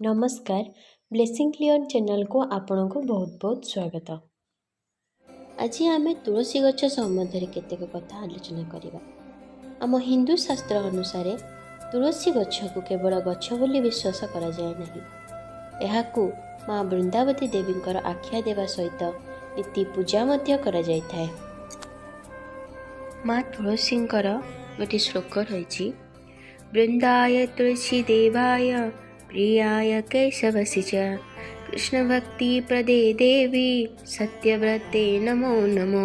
ନମସ୍କାର, blessing clear ଚ୍ୟାନେଲକୁ ଆପଣଙ୍କୁ ବହୁତ ବହୁତ ସ୍ୱାଗତ। ଆଜି ଆମେ ତୁଳସୀ ଗଛ ସମ୍ବନ୍ଧରେ କେତେକ କଥା ଆଲୋଚନା କରିବା। ଆମ ହିନ୍ଦୁ ଶାସ୍ତ୍ର ଅନୁସାରେ ତୁଳସୀ ଗଛକୁ କେବଳ ଗଛ ବୋଲି ବିଶ୍ୱାସ କରାଯାଏ ନାହିଁ, ଏହାକୁ ମା ବୃନ୍ଦାବତୀ ଦେବୀଙ୍କର ଆଖ୍ୟା ଦେବା ସହିତ ନୀତି ପୂଜା ମଧ୍ୟ କରାଯାଇଥାଏ। ମା ତୁଳସୀଙ୍କର ଗୋଟିଏ ଶ୍ଲୋକ ରହିଛି, ବୃନ୍ଦାୟ ତୁଳସୀ ଦେବାୟ ପ୍ରିୟାୟ କେଶବସି ଚ କୃଷ୍ଣ ଭକ୍ତି ପ୍ରଦେ ଦେବୀ ସତ୍ୟବ୍ରତେ ନମୋ ନମୋ।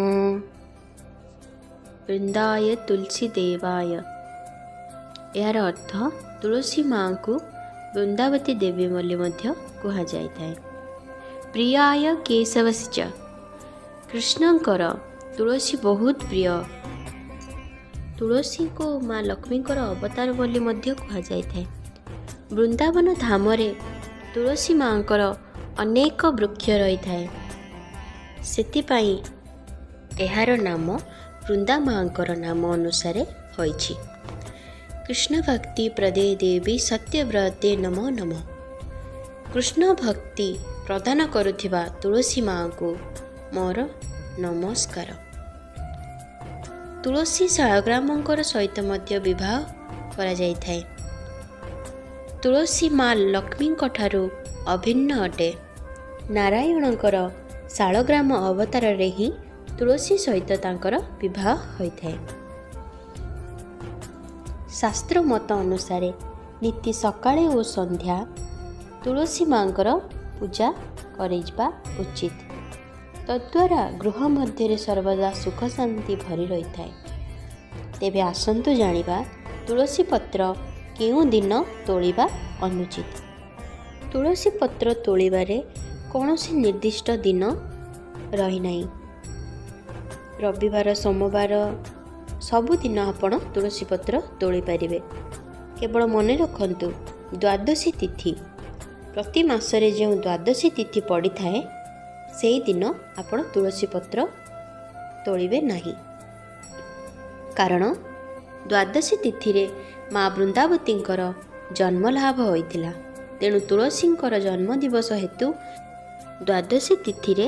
ବୃନ୍ଦାୟ ତୁଳସୀ ଦେବାୟ, ଏହାର ଅର୍ଥ ତୁଳସୀ ମାଙ୍କୁ ବୃନ୍ଦାବତୀ ଦେବୀ ବୋଲି ମଧ୍ୟ କୁହାଯାଇଥାଏ। ପ୍ରିୟାୟ କେଶବସି ଚ, କୃଷ୍ଣଙ୍କର ତୁଳସୀ ବହୁତ ପ୍ରିୟ। ତୁଳସୀଙ୍କୁ ମା ଲକ୍ଷ୍ମୀଙ୍କର ଅବତାର ବୋଲି ମଧ୍ୟ କୁହାଯାଇଥାଏ। ବୃନ୍ଦାବନ ଧାମରେ ତୁଳସୀ ମାଙ୍କର ଅନେକ ବୃକ୍ଷ ରହିଥାଏ, ସେଥିପାଇଁ ଏହାର ନାମ ବୃନ୍ଦା ମାଙ୍କର ନାମ ଅନୁସାରେ ହୋଇଛି। କୃଷ୍ଣ ଭକ୍ତି ପ୍ରଦେ ଦେବୀ ସତ୍ୟବ୍ରତେ ନମୋ ନମଃ। କୃଷ୍ଣ ଭକ୍ତି ପ୍ରଦାନ କରୁଥିବା ତୁଳସୀ ମାଙ୍କୁ ମୋର ନମସ୍କାର। ତୁଳସୀ ଶାଳଗ୍ରାମଙ୍କର ସହିତ ମଧ୍ୟ ବିବାହ କରାଯାଇଥାଏ। ତୁଳସୀ ମା ଲକ୍ଷ୍ମୀଙ୍କ ଠାରୁ ଅଭିନ୍ନ ଅଟେ। ନାରାୟଣଙ୍କର ଶାଳଗ୍ରାମ ଅବତାରରେ ହିଁ ତୁଳସୀ ସହିତ ତାଙ୍କର ବିବାହ ହୋଇଥାଏ। ଶାସ୍ତ୍ର ମତ ଅନୁସାରେ ନୀତି ସକାଳେ ଓ ସନ୍ଧ୍ୟା ତୁଳସୀ ମାଙ୍କର ପୂଜା କରାଯିବା ଉଚିତ। ତଦ୍ୱାରା ଗୃହ ମଧ୍ୟରେ ସର୍ବଦା ସୁଖ ଶାନ୍ତି ଭରି ରହିଥାଏ। ତେବେ ଆସନ୍ତୁ ଜାଣିବା ତୁଳସୀ ପତ୍ର କେଉଁ ଦିନ ତୋଳିବା ଅନୁଚିତ। ତୁଳସୀ ପତ୍ର ତୋଳିବାରେ କୌଣସି ନିର୍ଦ୍ଦିଷ୍ଟ ଦିନ ରହିନାହିଁ। ରବିବାର, ସୋମବାର ସବୁଦିନ ଆପଣ ତୁଳସୀ ପତ୍ର ତୋଳି ପାରିବେ। କେବଳ ମନେ ରଖନ୍ତୁ, ଦ୍ୱାଦଶୀ ତିଥି, ପ୍ରତି ମାସରେ ଯେଉଁ ଦ୍ୱାଦଶୀ ତିଥି ପଡ଼ିଥାଏ, ସେଇଦିନ ଆପଣ ତୁଳସୀ ପତ୍ର ତୋଳିବେ ନାହିଁ। କାରଣ ଦ୍ୱାଦଶୀ ତିଥିରେ ମା ବୃନ୍ଦାବତୀଙ୍କର ଜନ୍ମଲାଭ ହୋଇଥିଲା। ତେଣୁ ତୁଳସୀଙ୍କର ଜନ୍ମ ଦିବସ ହେତୁ ଦ୍ୱାଦଶୀ ତିଥିରେ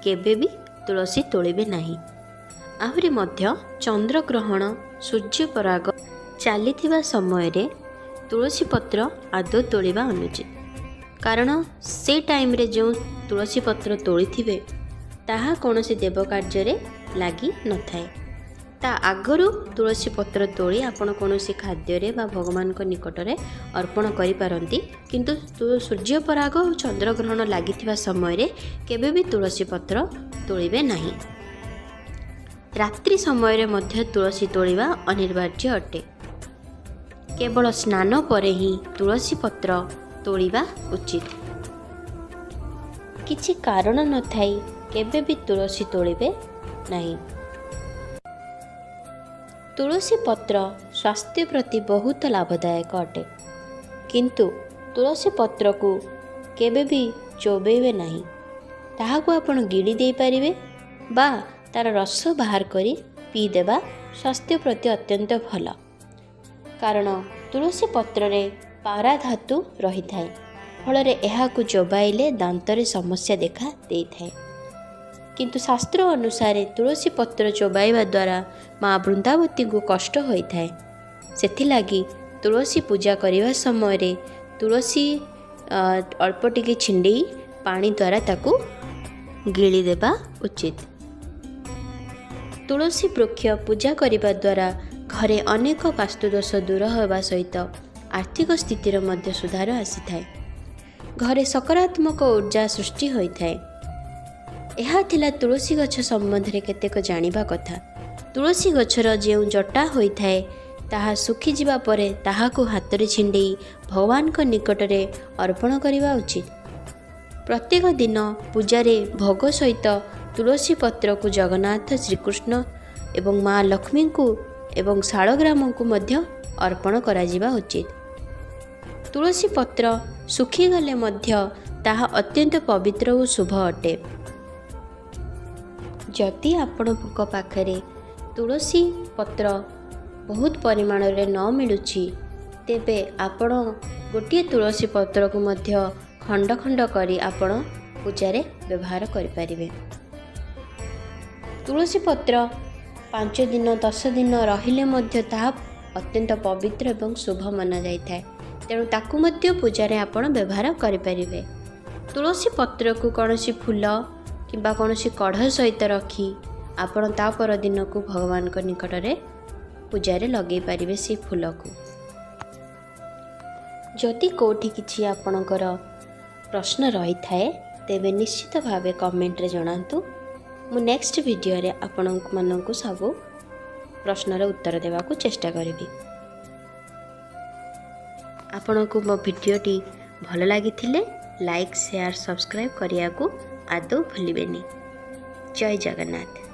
କେବେ ବି ତୁଳସୀ ତୋଳିବେ ନାହିଁ। ଆହୁରି ମଧ୍ୟ ଚନ୍ଦ୍ରଗ୍ରହଣ, ସୂର୍ଯ୍ୟପରାଗ ଚାଲିଥିବା ସମୟରେ ତୁଳସୀ ପତ୍ର ଆଦୌ ତୋଳିବା ଅନୁଚିତ। କାରଣ ସେ ଟାଇମ୍ରେ ଯେଉଁ ତୁଳସୀ ପତ୍ର ତୋଳିଥିବେ, ତାହା କୌଣସି ଦେବ କାର୍ଯ୍ୟରେ ଲାଗି ନଥାଏ। ତା ଆଗରୁ ତୁଳସୀ ପତ୍ର ତୋଳି ଆପଣ କୌଣସି ଖାଦ୍ୟରେ ବା ଭଗବାନଙ୍କ ନିକଟରେ ଅର୍ପଣ କରିପାରନ୍ତି, କିନ୍ତୁ ସୂର୍ଯ୍ୟପରାଗ ଓ ଚନ୍ଦ୍ରଗ୍ରହଣ ଲାଗିଥିବା ସମୟରେ କେବେ ବି ତୁଳସୀ ପତ୍ର ତୋଳିବେ ନାହିଁ। ରାତ୍ରି ସମୟରେ ମଧ୍ୟ ତୁଳସୀ ତୋଳିବା ଅନିବାର୍ଯ୍ୟ ଅଟେ। କେବଳ ସ୍ନାନ ପରେ ହିଁ ତୁଳସୀ ପତ୍ର ତୋଳିବା ଉଚିତ। କିଛି କାରଣ ନଥାଇ କେବେ ବି ତୁଳସୀ ତୋଳିବେ ନାହିଁ। ତୁଳସୀ ପତ୍ର ସ୍ୱାସ୍ଥ୍ୟ ପ୍ରତି ବହୁତ ଲାଭଦାୟକ ଅଟେ, କିନ୍ତୁ ତୁଳସୀ ପତ୍ରକୁ କେବେ ବି ଚୋବେଇବେ ନାହିଁ। ତାହାକୁ ଆପଣ ଗିଳି ଦେଇପାରିବେ ବା ତା'ର ରସ ବାହାର କରି ପିଇଦେବା ସ୍ୱାସ୍ଥ୍ୟ ପ୍ରତି ଅତ୍ୟନ୍ତ ଭଲ। କାରଣ ତୁଳସୀ ପତ୍ରରେ ପାରା ଧାତୁ ରହିଥାଏ, ଫଳରେ ଏହାକୁ ଚୋବାଇଲେ ଦାନ୍ତରେ ସମସ୍ୟା ଦେଖା ଦେଇଥାଏ। କିନ୍ତୁ ଶାସ୍ତ୍ର ଅନୁସାରେ ତୁଳସୀ ପତ୍ର ଚୋବାଇବା ଦ୍ୱାରା ମା ବୃନ୍ଦାବତୀଙ୍କୁ କଷ୍ଟ ହୋଇଥାଏ। ସେଥିଲାଗି ତୁଳସୀ ପୂଜା କରିବା ସମୟରେ ତୁଳସୀ ଅଳ୍ପ ଟିକେ ଛିଣ୍ଡେଇ ପାଣି ଦ୍ୱାରା ତାକୁ ଗିଳିଦେବା ଉଚିତ। ତୁଳସୀ ବୃକ୍ଷ ପୂଜା କରିବା ଦ୍ୱାରା ଘରେ ଅନେକ ବାସ୍ତୁଦୋଷ ଦୂର ହେବା ସହିତ ଆର୍ଥିକ ସ୍ଥିତିର ମଧ୍ୟ ସୁଧାର ଆସିଥାଏ। ଘରେ ସକାରାତ୍ମକ ଉର୍ଜା ସୃଷ୍ଟି ହୋଇଥାଏ। ଏହା ଥିଲା ତୁଳସୀ ଗଛ ସମ୍ବନ୍ଧରେ କେତେକ ଜାଣିବା କଥା। ତୁଳସୀ ଗଛର ଯେଉଁ ଜଟା ହୋଇଥାଏ, ତାହା ଶୁଖିଯିବା ପରେ ତାହାକୁ ହାତରେ ଛିଣ୍ଡେଇ ଭଗବାନଙ୍କ ନିକଟରେ ଅର୍ପଣ କରିବା ଉଚିତ। ପ୍ରତ୍ୟେକ ଦିନ ପୂଜାରେ ଭୋଗ ସହିତ ତୁଳସୀ ପତ୍ରକୁ ଜଗନ୍ନାଥ, ଶ୍ରୀକୃଷ୍ଣ ଏବଂ ମା ଲକ୍ଷ୍ମୀଙ୍କୁ ଏବଂ ଶାଳଗ୍ରାମଙ୍କୁ ମଧ୍ୟ ଅର୍ପଣ କରାଯିବା ଉଚିତ। ତୁଳସୀ ପତ୍ର ଶୁଖିଗଲେ ମଧ୍ୟ ତାହା ଅତ୍ୟନ୍ତ ପବିତ୍ର ଓ ଶୁଭ ଅଟେ। ଯଦି ଆପଣଙ୍କ ପାଖରେ ତୁଳସୀ ପତ୍ର ବହୁତ ପରିମାଣରେ ନ ମିଳୁଛି, ତେବେ ଆପଣ ଗୋଟିଏ ତୁଳସୀ ପତ୍ରକୁ ମଧ୍ୟ ଖଣ୍ଡ ଖଣ୍ଡ କରି ଆପଣ ପୂଜାରେ ବ୍ୟବହାର କରିପାରିବେ। ତୁଳସୀ ପତ୍ର 5 ଦିନ 10 ଦିନ ରହିଲେ ମଧ୍ୟ ତାହା ଅତ୍ୟନ୍ତ ପବିତ୍ର ଏବଂ ଶୁଭ ମନାଯାଇଥାଏ, ତେଣୁ ତାକୁ ମଧ୍ୟ ପୂଜାରେ ଆପଣ ବ୍ୟବହାର କରିପାରିବେ। ତୁଳସୀ ପତ୍ରକୁ କୌଣସି ଫୁଲ କିମ୍ବା କୌଣସି କଢ଼ ସହିତ ରଖି ଆପଣ ତା ପରଦିନକୁ ଭଗବାନଙ୍କ ନିକଟରେ ପୂଜାରେ ଲଗାଇ ପାରିବେ ସେଇ ଫୁଲକୁ। ଯଦି କେଉଁଠି କିଛି ଆପଣଙ୍କର ପ୍ରଶ୍ନ ରହିଥାଏ, ତେବେ ନିଶ୍ଚିତ ଭାବେ କମେଣ୍ଟରେ ଜଣାନ୍ତୁ। ମୁଁ ନେକ୍ସଟ ଭିଡ଼ିଓରେ ଆପଣମାନଙ୍କୁ ସବୁ ପ୍ରଶ୍ନର ଉତ୍ତର ଦେବାକୁ ଚେଷ୍ଟା କରିବି। ଆପଣଙ୍କୁ ମୋ ଭିଡ଼ିଓଟି ଭଲ ଲାଗିଥିଲେ ଲାଇକ୍, ସେୟାର, ସବସ୍କ୍ରାଇବ୍ କରିବାକୁ ଆଦୌ ଭୁଲିବେନି। ଜୟ ଜଗନ୍ନାଥ।